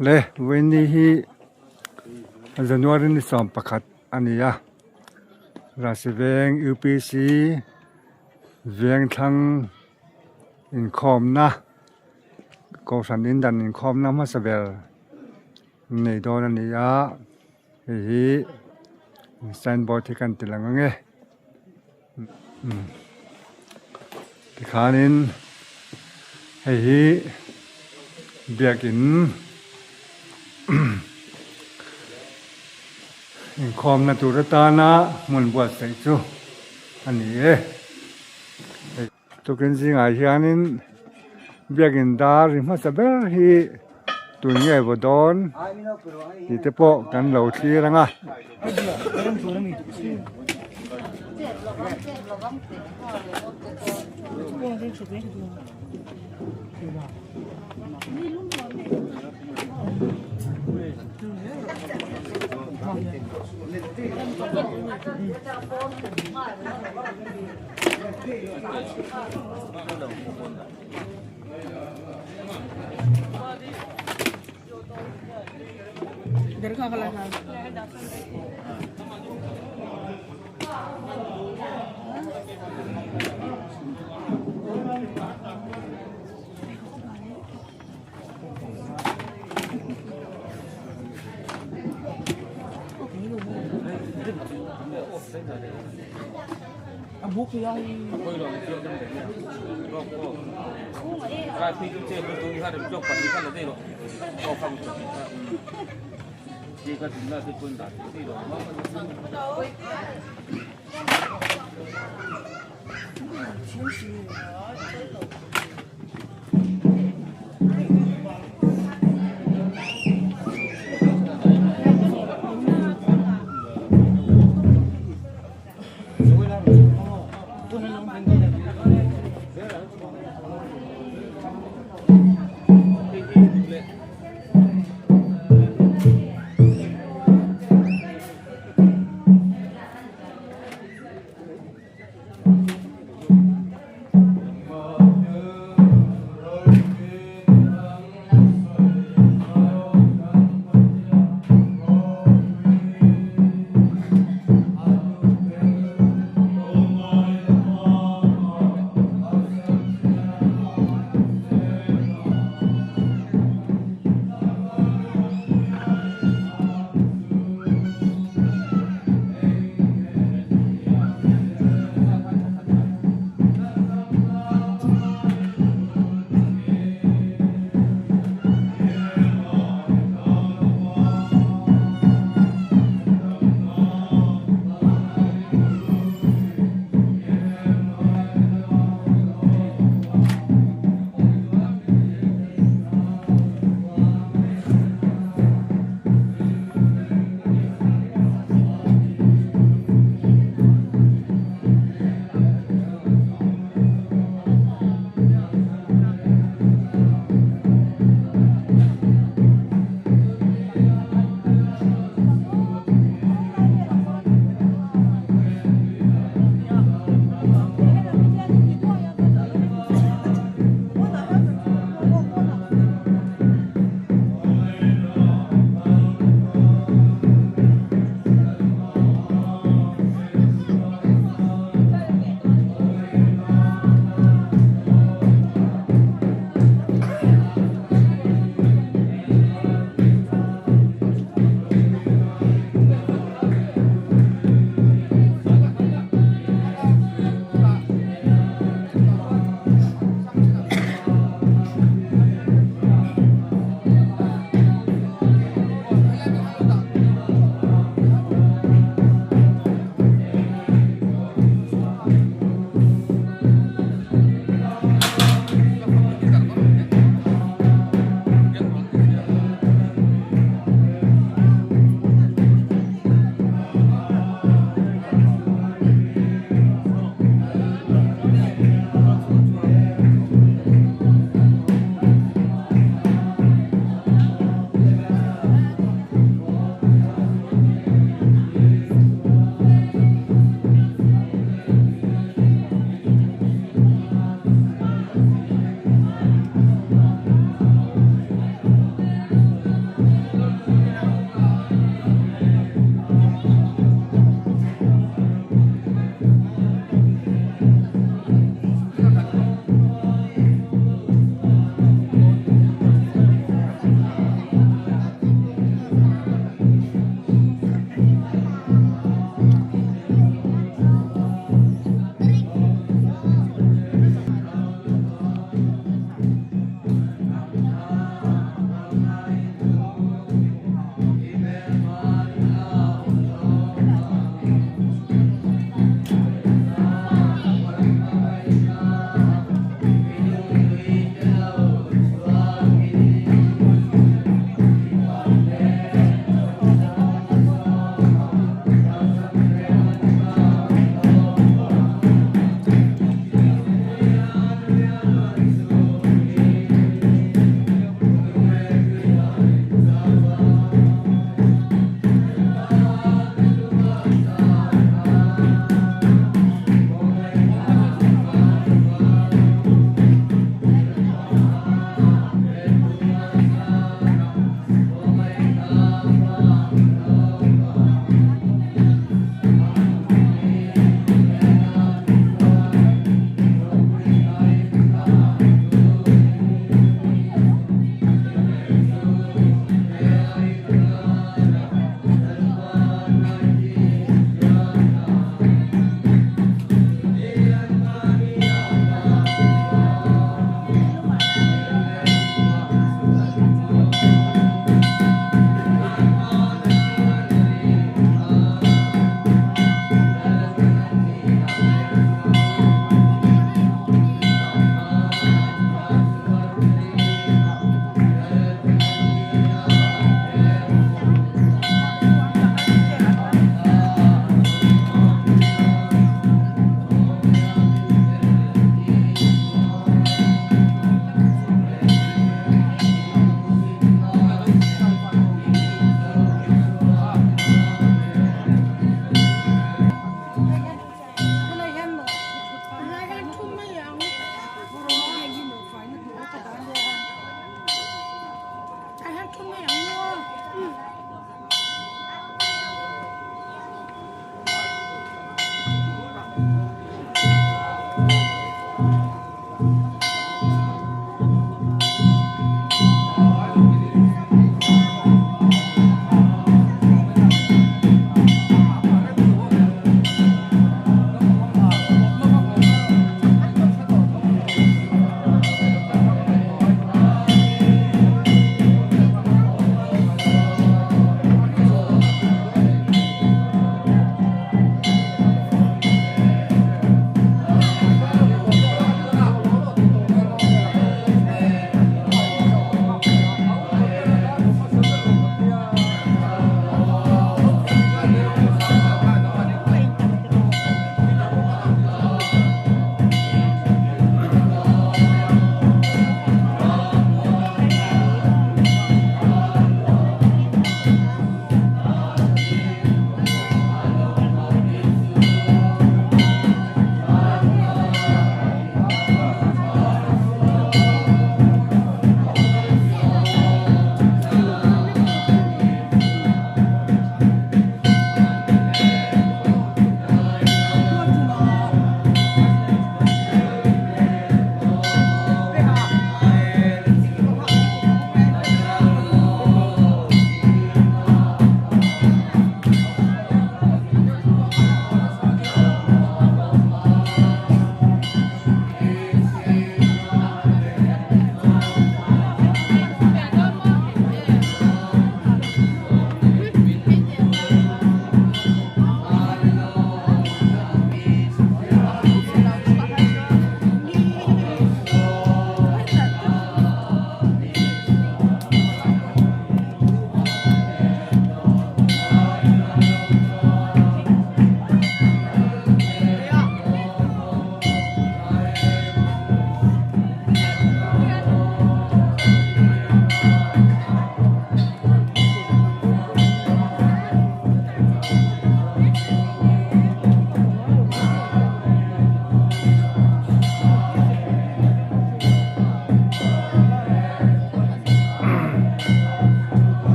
Le Vawiini hi January ni 11 a ni a, Rahsiveng UPC Vengthlang inkhawmna Kohhran indan inkhawmna hmasa ber nei dawn a ni a, hei hi signboard hi kan ti lang ang e. Tikhanin hei hi biakin inkhawmna tur atana hmun buatsaih chu a ni e. Tukin zingah hianin biakin dar ri hmasa ber hi tun nge vaw dawn tih te pawh kan lo thlir ang a.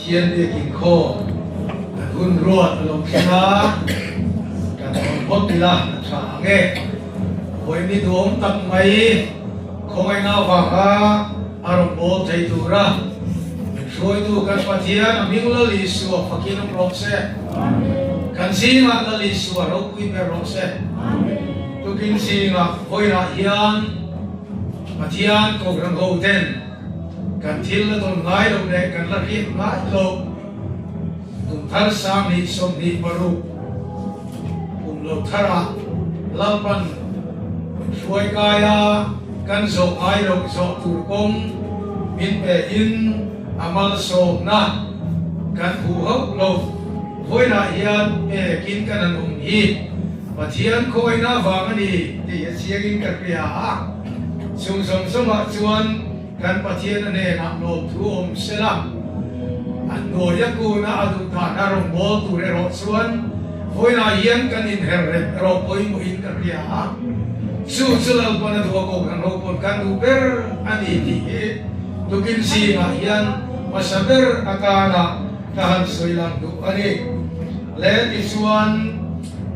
Pathian biakin khawm kan hun ruat a lo thleng a, kan awm phawt ila a tha ang e. Vawi ni duhawm tak mai khawngaihna avanga a rawn bawl thei tura min hruaitu kan Pathian a hming Lal Isua fakin awm rawh se. Kan zingah Lal Isua ropui ber rawh se. Tukin zingah vawiinah hian Pathian Kohhran ho ten kan thil la tawn ngai loh leh kan la hriat ngai loh kum thar 2026 kum lo tharah Lalpan min hruai kai a, kan zawh ngai loh zawh tur kawng min pe in a malsawmna kan hmuh hauh lo. Vawiinah hian pekin kan han awm hi Pathian khawina vang a ni tih a chiangin ka hria a, chung zawng zawngah chuan kan Pathian a hnenah lawmthu awm sela, a hnuaia kuna a duh dan a rawngbâwl tur erawh chuan vawiinah hian kan inher rem erawh pawimawhin ka hria a, chu chu Lalpan a duh a Kohhran ho pawn kan duh ber a ni tih hi tukin zingah hian hmasa ber atana Ka han sawi lang duh a ni. Le tichuan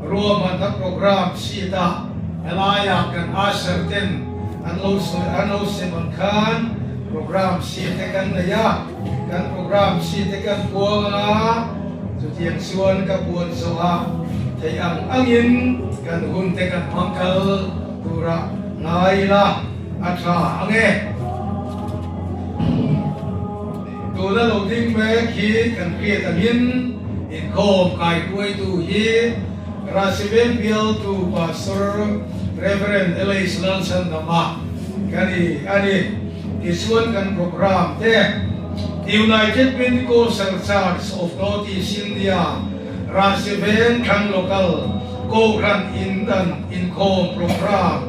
ruahmanna program sheet ah helaiah kan usher ten an lo sawi an lo sem ang khan program sheet te kan nei a, kan program sheet te kan puang ang a, chutiang chuan ka puan zawh a theih ang angin kan hun te kan hmang kal turah ngai ila a tha ang e. Tuna lo ding mek hi kan hriat angin inkhawm kaihruaitu hi Rahsiveng bialtu Pastor Rev. Elais Lalchhandama ka ni a ni. Tichuan kan program te United Pentecostal Church of North East India Rahsiveng Thlang Local Kohhran Indan Inkhawm Program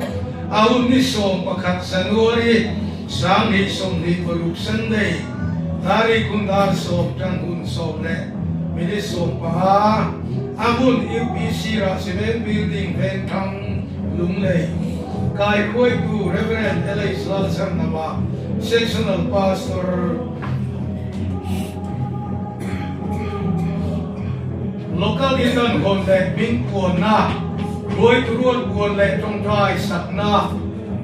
a hun ni 11 January 2026 Sunday, Tarik hun dar sawm tang hun sawm leh minute 15, a hmun UPC Rahsiveng Building Vengthlang, Lunglei, Kaihruaitu Rev. LH Lalchhanhnama, Sectional Pastor, Local Indan hawn leh hming puanna, hruaitu ruat puan leh tawngtai sakna,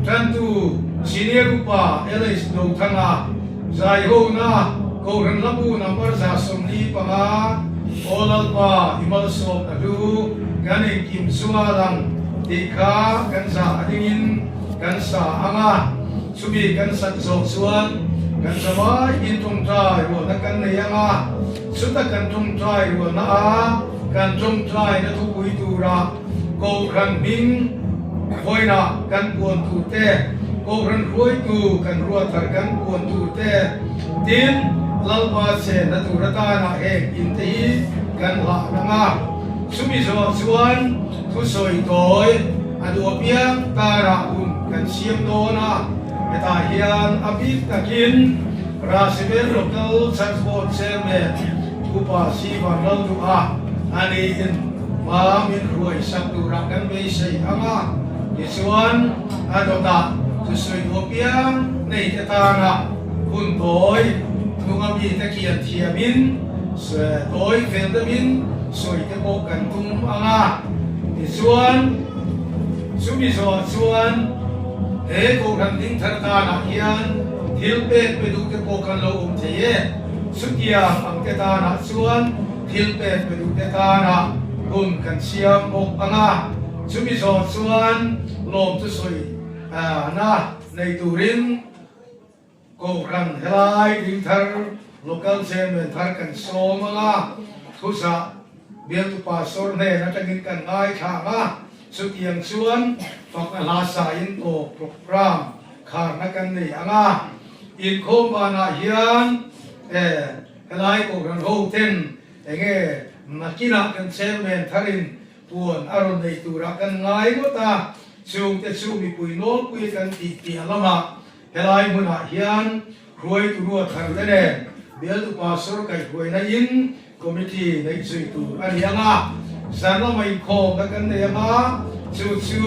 Tantu Senior Upa LH Dothanga, Zaihona, Kohhran Hlabu Number 145, Aw Lalpa i malsawmna hlu kan engkim chunga lang tih kha kan zah a dingin kan sa ang a, chumi kan sat zawh chuan kan zavai in tawngtai rualna kan nei ang a, chuta kan tawngtai rualna a kan tawngtaina thupui tura Kohhran hming vawiinah kan puan tur te, Kohhran hruaitu kan ruat thar kan puan tur te, tin, Lalpa chenna tur atana heng in te hi kan hlah nang a. Chumi zawh chuan thusawi tawi a duh apiang karah hun kan siam dawn a, hetah hian a bik takin Rahsiveng Local Church Board Chairman Upa Sivan Lalduha a niin, Hma min hruai sak turah kan beisei ang a, tichuan a dawtah thusawi duh apiang nei te tana hun tawi hnunga mite kian thiamin tawi fel deuhin sawi te pawh kan tum ang a, tichuan chumi zawhah chuan he Kohhran ding thar tanah hian thil pek pe duh te pawh kan lo awm thei e, chutiang ang te tanah chuan Thil pek pe duhte tana hun kan siam bawk ang a, chumi zawh chuan lawm chu sawi na nei turin Kohhran helai ding thar Local Chairman thar kan sawm ang a, thuzah bialtu Pastor hnen atangin kan ngaithla ang a, chutiang chuan fakna hla sain tawp program kharna kan nei ang a, inkhawm banah hian Helai Kohhran ho ten enge nakinah kan chairman tharin puan a rawn nei turah kan ngai ngawt a, chungte chu mipui nawlpui kan tih piah lamah helai hmunah hian hruaitu rua thar te nen bialtu pastor kaihhruaina in committee neih zui tur a ni ang a, zan lama inkhawmna kan nei ang a, chu chu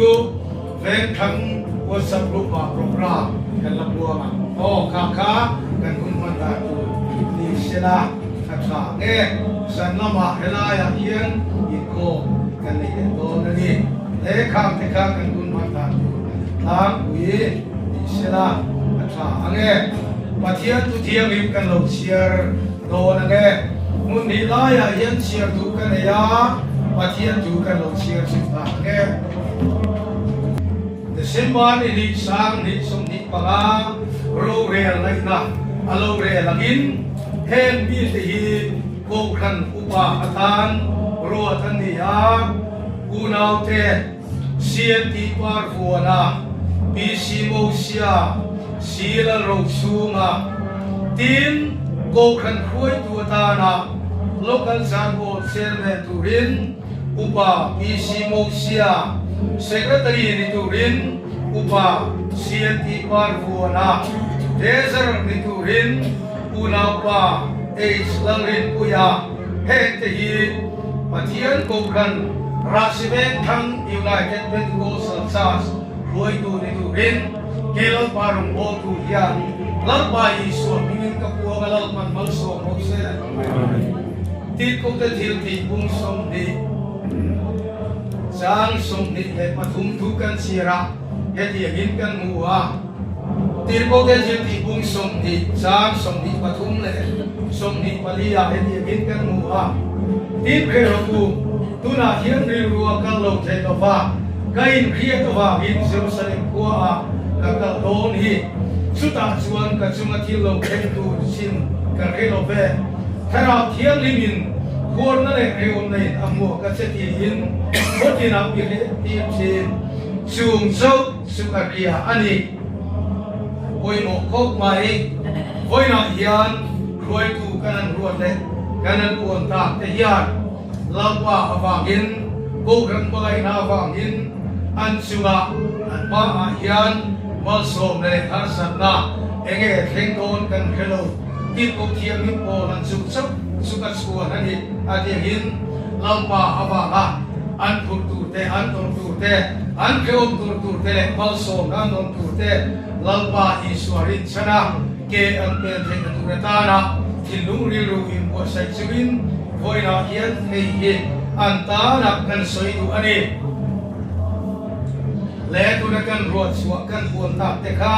Vengthlang WhatsApp group ah program kan la puang ang aw kha kha kan hun hman dan tur ni sela a tha nge zan lamah helaiah hian inkhawm kan nei leh dawn a ni he khang te kha kan hun hman dan tur tlangpui ni sela a tha ange. Pathian thu thianghlim kan lo chhiar dawn ang e. Hmun hnih laiah hian chhiar duh ka nei a, Pathian thu kan lo chhiar zui ta ang e. December ni hnih 2025 rorel ngaihna a lo rel angin heng mite hi Kohhran upa atan ruat an ni a, unaute, CNT Parvuana, PC Mosia, C Lalrochhunga, tin Kohhran hruaitu atana Local Zanboard Chairman turin Upa PC Mosia, Secretary ni turin Upa CNT Parvuana, Treasurer ni turin Unaupa H Lalrinpuia, hengte hi Pathian Kohhran Rahsiveng Thlang United Pentecostal Church hruaitu ni turin ke Lalpa rawngbawltu hian Lalpa Isua hmingin ka puang a Lalpan malsawm rawh se. Tihkute thiltih bung 20 chang 23 thu kan chhiar a, hetiangin kan hmu a. Tirhkohte thiltih bung 20 chang 23 leh 24 ah hetiangin kan hmu a, Tin hre rawh u, tunah hian rilru a kal lo thei lo va, ka inhriat avangin Jerusalem khua ah ka kal dawn hi, chutah chuan ka chunga thil lo thleng tur chin ka hre lo ve. Thlarau Thianghlimin huarna leh hrehawmna in a hmuah ka che tiin khawtinah mi hreh tir thin. Chung chauh Chu ka hria a ni. Pawimawh khawp mai. Vawiinah hian hruaitu kan an ruat leh kan an puan tak te hian Lalpa avangin, Kohhran hmangaihna avangin an chungah an hmaah hian malsawm leh harsatna enge thleng dawn kan hre lo tih pawh thianghlim pawl an chu chauh chu ka chhuan a ni a tiangin Lalpa avanga an phurh tur te, an tawrh tur te, an hrehawm tur tur te leh malsawmna an dawn tur te Lalpa Isua rinchhana ke an pen theihna tur atana thinlung rilru inbuatsaih chungin vawiinah hian hei hi an tana kan sawi duh a ni. Le tuna kan ruat chhuah kan huan tak te kha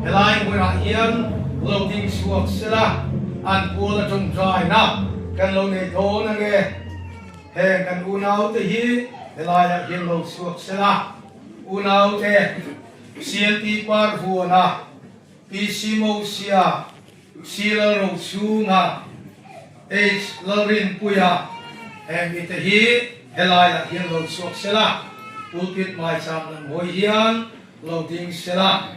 helai hmunah hian lo ding chhuak sela an pual a tawngtaina kan lo nei dawn ange. Heng kan unaute hi helaiah hian lo chhuak se la, unaute CLT Parvuana, PC Mosia, C Lalrochhunga, H Lalrinpuia heng mite hi helaiah hian lo chhuak se la, pulpit maicham lam hawi hian lo ding se la.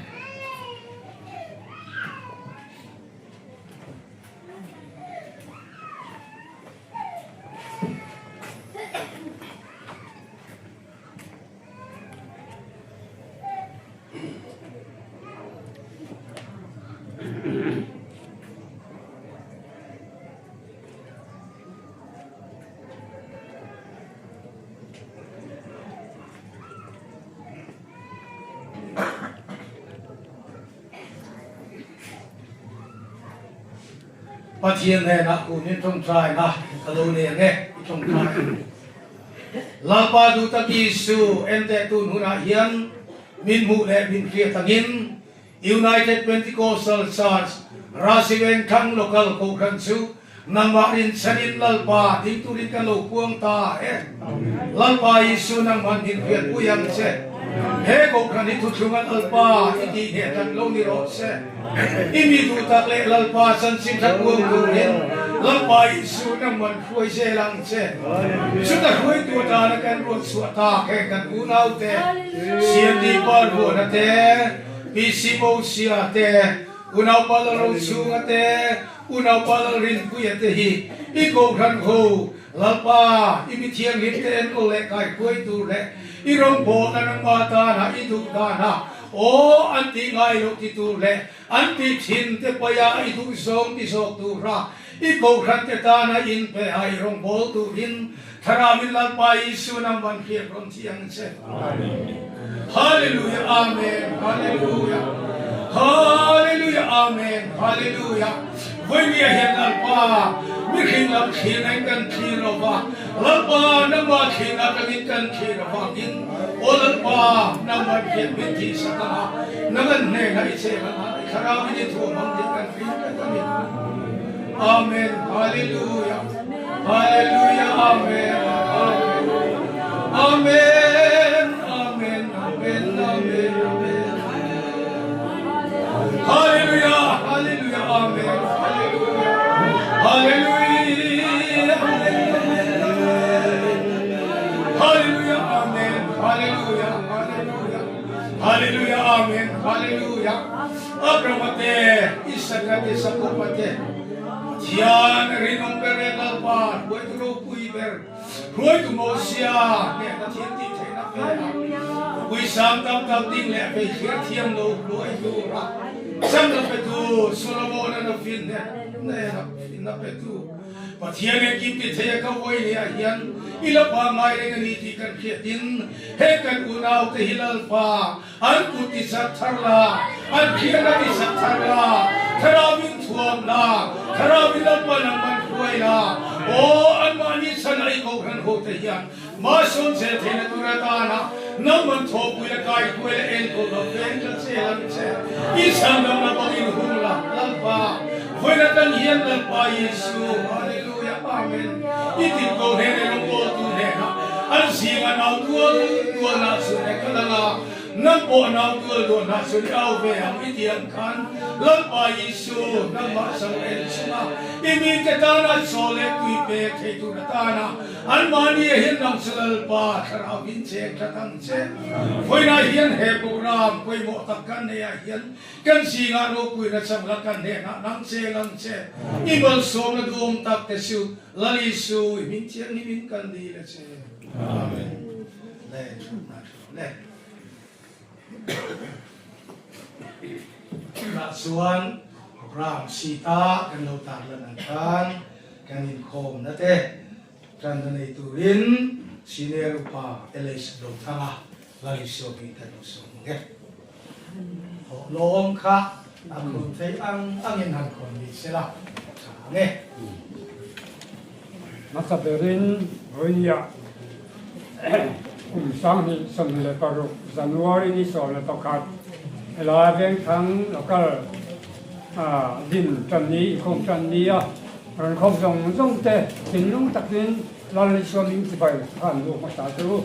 Pathian hnenah kunin tawngtaina ka lo nei ang e, i tawngtai ang. Lalpa duh tak Isu, enteh tun hunah hian min hmuh leh min hriat angin United Pentecostal Church Rasiwengthang Local Kohhran chu nangmah rinchhanin Lalpa ding turin kan lo puang ta e. Lalpa Isu nangman min hriatpui ang che. He Kohhran hi thuthlunga Lalpa i tih hneh tak lo ni rawh se. I mi duh tak leh Lalpa chanchin that uang turin Lalpa Isu nangman hruai zel ang che. Chuta hruaitu atana kan ruat chhuah tak heng kan unaute CMD Parvuana te, PC Mosia te, Unaupa Lalrochhunga te, Unaupa Lalrinpuia te hi i Kohhran ho Lalpa, i mi thianghlim te enkawl leh kaihruai tur leh i rawngbawlna nangmah tana i duh dana Aw, an tih ngai loh ti tur leh an tih thin te paia i duh zawng ti zawk tura i Kohhran te tana inpe a i rawngbâwl turin Thlarauin Lalpa Isu nangman hriat rawn thi ang che. Hallelujah Amen Hallelujah Hallelujah Amen Hallelujah Vawinia hian Lalpa mihring lam thlir in kan thlir lo va, Lalpa nangmah thlir atangin kan thlir avangin Aw Lalpa nangman hian min thihsak ang a, nang an hnenah i cheng ang a, i thlarauin i thuam ang tih kan hria. Amen Hallelujah Hallelujah Amen Amen Amen Amen Amen Amen Amen Hallelujah Hallelujah Amen Hallelujah Hallelujah Amen Amen Hallelujah Amen Hallelujah Hallelujah Hallelujah Amen Hallelujah Abrahama te Isaka te Jakoba te Pathian rinawm ber leh Lalpa hruaitu ropui ber hruaitu Mosia hnehna thil tih theihna pe a Pui sang tam tam ding leh vei thlir thiam lo hruai tura chakna petu Solomon-a na fin hnehna petu Pathian engkim ti thei a ka vawi leh ah hian i la pangngai reng a ni tih kan hriat in he kan unau te hi Lalpa an kut ti chak thar la, an hriatna ti chak thar la, Thlarau in thuam la, Thlarau in Lalpa nangman hruai la, aw anmahni chhan a i kohhran ho te hian Mahsawn zel theihna tur atana nangman thawhpui la kai hruai la enkawl la veng la che lang che i chhan damna bangin hung la Lalpa vawiin atang hian Lalpa Jesu Hallelujah Amen i tit ko hnen e rawngbawltu hnenah an zinga nau tual tual nah chu e ka lang a nang pawh nau tual duah nah chu i au ve ang i ti ang khan Lalpa Jesu nangmah chang en chunga i mite tana chaw leh tui pek thei tur atana Anmahni ah hian nang chu Lalpa thlarau in cheng tlat ang che. Vawiinah hian he program pawimawh tak kan neih ah hian kan zingah ropuina chang la kan hnenah nang cheng ang che. I malsawmna duhawm tak te chu Lal Isu i hming thianghlim in kan dil a che. Amen. Le thutna thu le. Tunah chuan program sheet-a kan lo tarlan ang khan Kan inkhawmna te tanna nei turin Senior Upa LH Dothanga Lalisua hi kan lo sawm ang e. Thawhlawm kha a khawn thei ang angin han khawn ni sela a tha ang e. Hmasa berin vawinia kum 2026 January ni 11 helai Vengthlang Local din tan ni inkhawm tan ni a, rawn khawm zawng zawng te thinlung takin Lal Isua min chibai khan luh hmasa che u.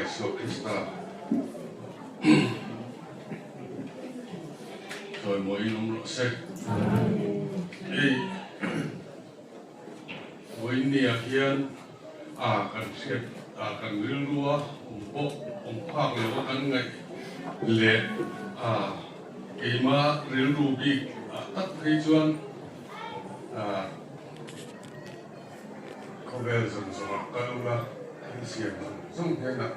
Isua Krista chawimawiin awm rawh se. Hei vawiinniah hian a kan hriat a kan rilrua awm pawh awm phak lo a kan ngaih leh a keima rilru bik ah tak phei chuan a Khawvel zawng zawngah kal ula, thil siam zawng zawng hnenah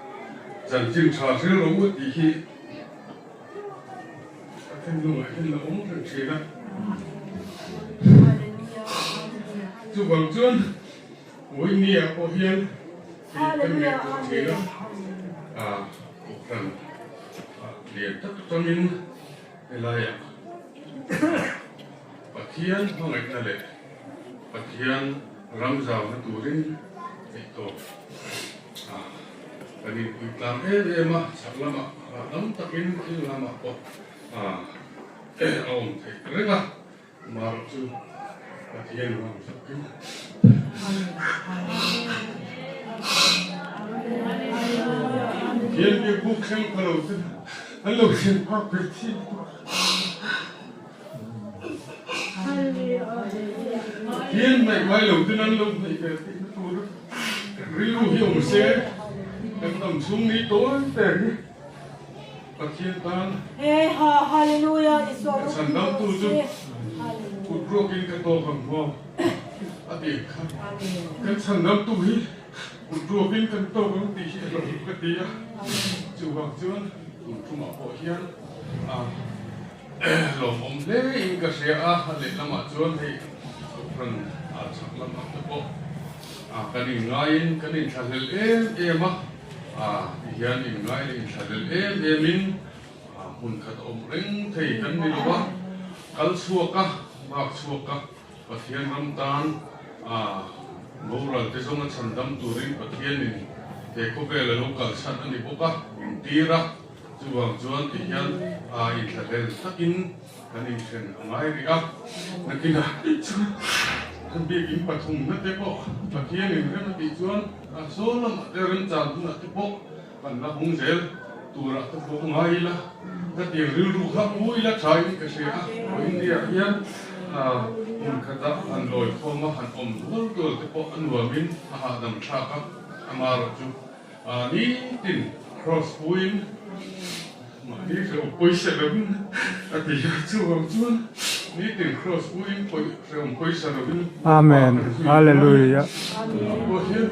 chanchin tha hril rawh u tih hi ka thinlungah hian la awm reng thin a. Chuvang chuan Vawinia pawh hian hei kan ngaihtuah thin a, Kohhran lian tak atangin helaiah Pathian hmangaihna leh Pathian ram zauna turin theih tawp a kan inpui tlang em em a, chhak lamah hahdam takin thil lamah pawh a awm theih reng a, amaherawh chu Pathian ram zakin Pathian biakbuk thleng pha lo chu an lo thlen phak ve thin. Hian hnaih ngai lo ten an lo hnaih ve theih na tur rilru hi awm se kan dam chhung ni tawi te hi Pathian tan ka chhan dam tu chu kut ruak in ka tawk ang maw a tih kha kan chhan dam tu hi kut ruak in kan tawk ang tih hi a lo ka ti a chuvang chuan tun thumah pawh hian a Lawmawm hle in ka hria a, a lehlamah chuan hei Kohhran chhak lamah te pawh kan inngaiin kan inthlahlel em em a, tihian inngai leh inthlahlel em em in hmun khat a awm reng thei kan ni lo a, kal chhuak a, bak chhuak a, Pathian ram tan boral te zawnga chhandam turin Pathianin he khawvel a lo kalchhan a ni bawk a, min tir a. Chuvang chuan ti hian inthlahlel takin kan inthen a ngai rih a, nakinah chuan kan biakin pathumna te pawh Pathianin rem a tih chuan saw lamah te remchang hunah te pawh kan la hung zel turah te pawh ngai ila, ka tiang rilru kha u ila thain ka hria a, India hian hmun khata han lawi khawm a, han awm dual dual te pawh a nuamin a hahdam thlak a, amaherawh chu. Nitin cross puiin mahni hrehawm pawisa lovin a ti a, chuvang chuan nitin cross puiin hrehawm pawisa lovin Amen Hallelujah. Pawh hian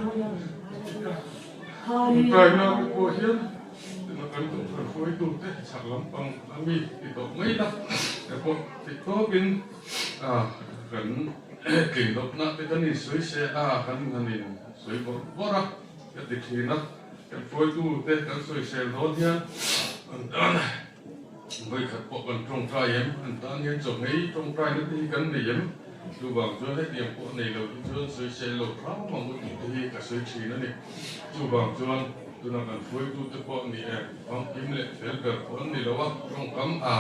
ṭawngṭaina te pawh hian tuna kan kohhran hruaitute chhak lampang a mi ti tawh mai la te pawh theih tawkin kan tlin lohna te kan insawi se a, kan han insawi bawrh bawrh a. Ka ti thin a, kan hruaitu te kan sawisel dawn hian an tan vawikhat pawh kan tawngtai em, an tan hian chawhmei tawngtaina te hi kan nei em, chuvang chuan hetiang pawh nei lo hi chuan sawisel lo hram ang u tih te hi ka sawi thin a ni. Chuvang chuan tuna kan hruaitu te pawh ni e, famkim leh fel ber pawh an ni lo a, tawngkam a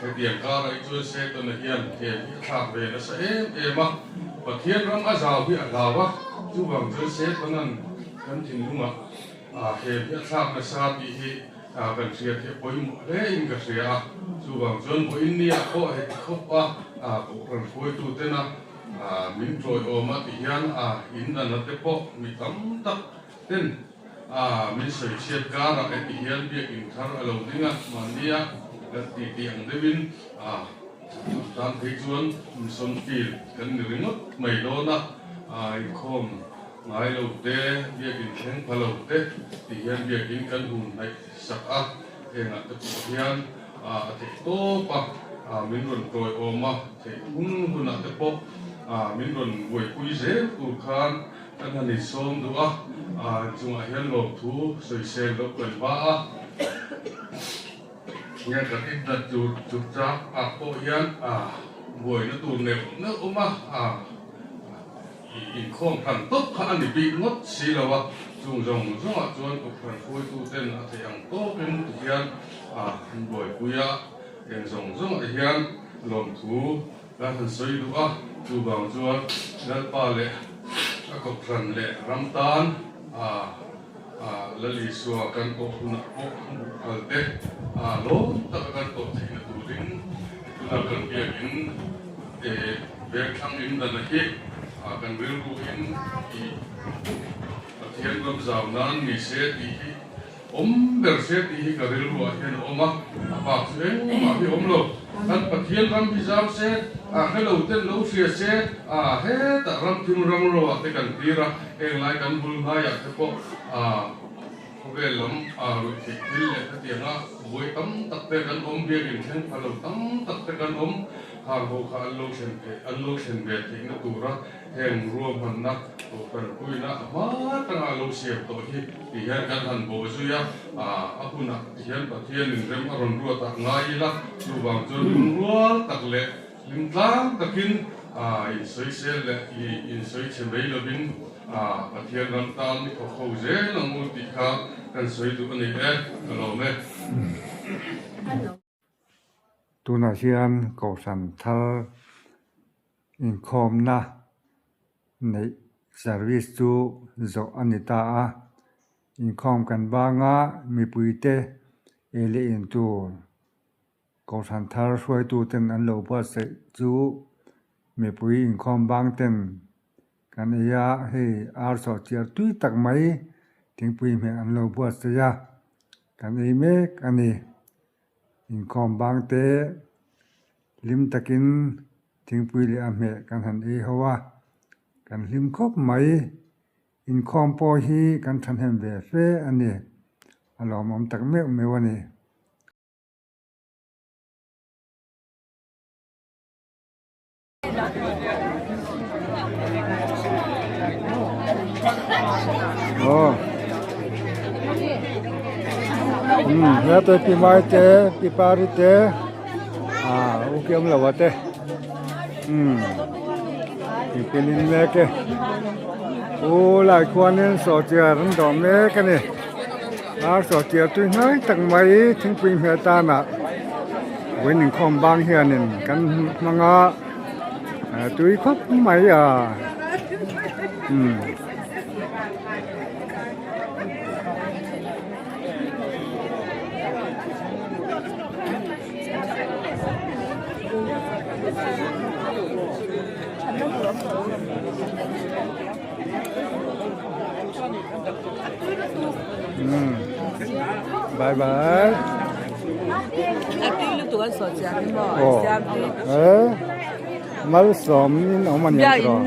hetiang karah hi chuan Setana hian hem hi a thlak ve nasa em em a, Pathian ram a zau hi a hlau a, chuvang chuan Setanan kan thinlungah hem hi a thlak nasa tih hi kan hriat hi a pawimawh hle in ka hria a, chuvang chuan vawiinniah pawh heti khawp a Kohhran hruaitutena min tawiawm a tih hian in dana te pawh mi tam tak ten min sawi chhiat karah heti hian biakin thar a lo ding a, mahnia kan titi ang deuhin Tan phei chuan mission field kan ni ringawt mai dawn a, inkhawm ngai lo te, biakin thleng pha lo te ti hian biakin kan hun hnaih sak a, hengah te pawh hian a theih tawp a, min rawn tawiawm a, theih hun hunah te pawh min rawn buaipui zel tur khan kan han insawm duh a, chungah hian lawmthu sawisel loh kan va a. Hian kan indan tur chu chang ah pawh hian buaina tur neuh neuh awm a, inkhawm hran tawp kha a ni bik ngawt si lo a, chung zawng zawngah chuan Kohhran hruaitu ten a theih ang tawkin ti hian an buaipui a, eng zawng zawngah hian lawmthu kan han sawi duh a, chuvang chuan Lalpa leh a Kohhran leh ram tan. Lal Isua kan tawh hunah pawh hmuh phal te lawm taka kan tawh theihna turin tuna kan biakin vengthlang in dana hi kan rilru in i Pathian ram zau nan ni se tih hi Awm ber se tih hi ka rilruah hian a awm a, a bak chu engmah hi a awm lo. Kan Pathian ram hi zau se, a hrelo ten lo hria se, a hetah ram thim ram roah te kan tir a, heng lai kan bul hnaiah te pawh a khawvel lam a ruih theih thil leh khatianga buai tam tak te kan awm, biakinn thleng pha lo tam tak te kan awm, khang ho kha an lo thlen theih, an lo thlen ve theihna tura Heng ruahmanna kohhranpuina a hma atanga lo siam tawh hi ti hian kan han bawh zui a, a hunah ti hian Pathianin rem a rawn ruat ah ngai ila, chuvang chuan lungrual tak leh hlimtlang takin insawisel leh insawi chhe mai lovin Pathian ram tan i thawk ho zel ang u tih kha kan sawi duh a ni e, ka lawm e. Tunah hian kohhran thar inkhawmna neih service chu zawh a ni ta a, inkhawm kan banga mipuite ei leh in tur kohhran thar hruaituten an lo buatsaih chu mipui inkhawm bang ten kan ei a, hei ar sawhchiar tui tak mai thingpui hmeh an lo buatsaih a, kan ei mek a ni. Inkhawm bang te hlim takin thingpui leh a hmeh kan han ei ho a, kan hlim khawp mai. Inkhawm pawh hi kan thahnem ve fe a ni, a lawmawm tak meuh meuh a ni. Aw umm heta pi mai te pi pari te ah u kiam lo a te umm thingpui in mek e u lai khuanin sawhchiar an dawh mek a ni ar sawhchiar tui hnai tak mai thingpui hmel tanah. Vawiin inkhawm bang hianin kan hmang a tui khawp mai a umm. Bye bye. Malsawm in awm a ni ang tiraw?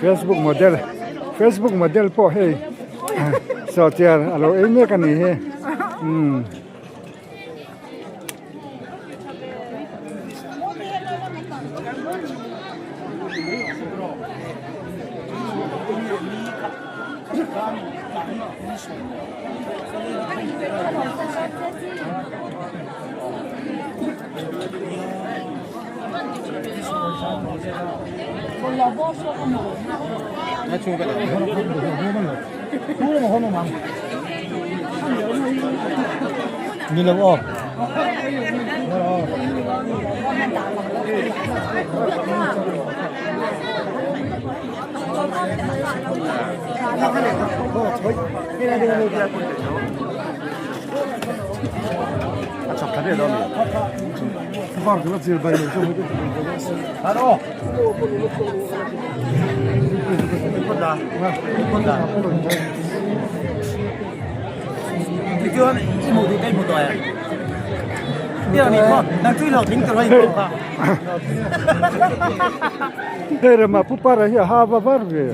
Facebook model Facebook model pawh hei sawhchiar a lo ei mek a nih hi. Ni lo aw. Hei rama pu para hi a ha va var ve.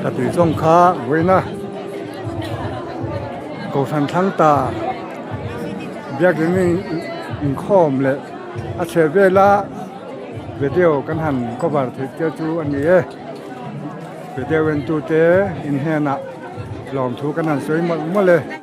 Ka tui zawng kha vawiina Kohhran thlang ta biakin inkhawm leh a chheh vela video kan han cover theih te chu a ni e video en tute in hnenah. Lawmthu kan han sawi mawlh mawlh e.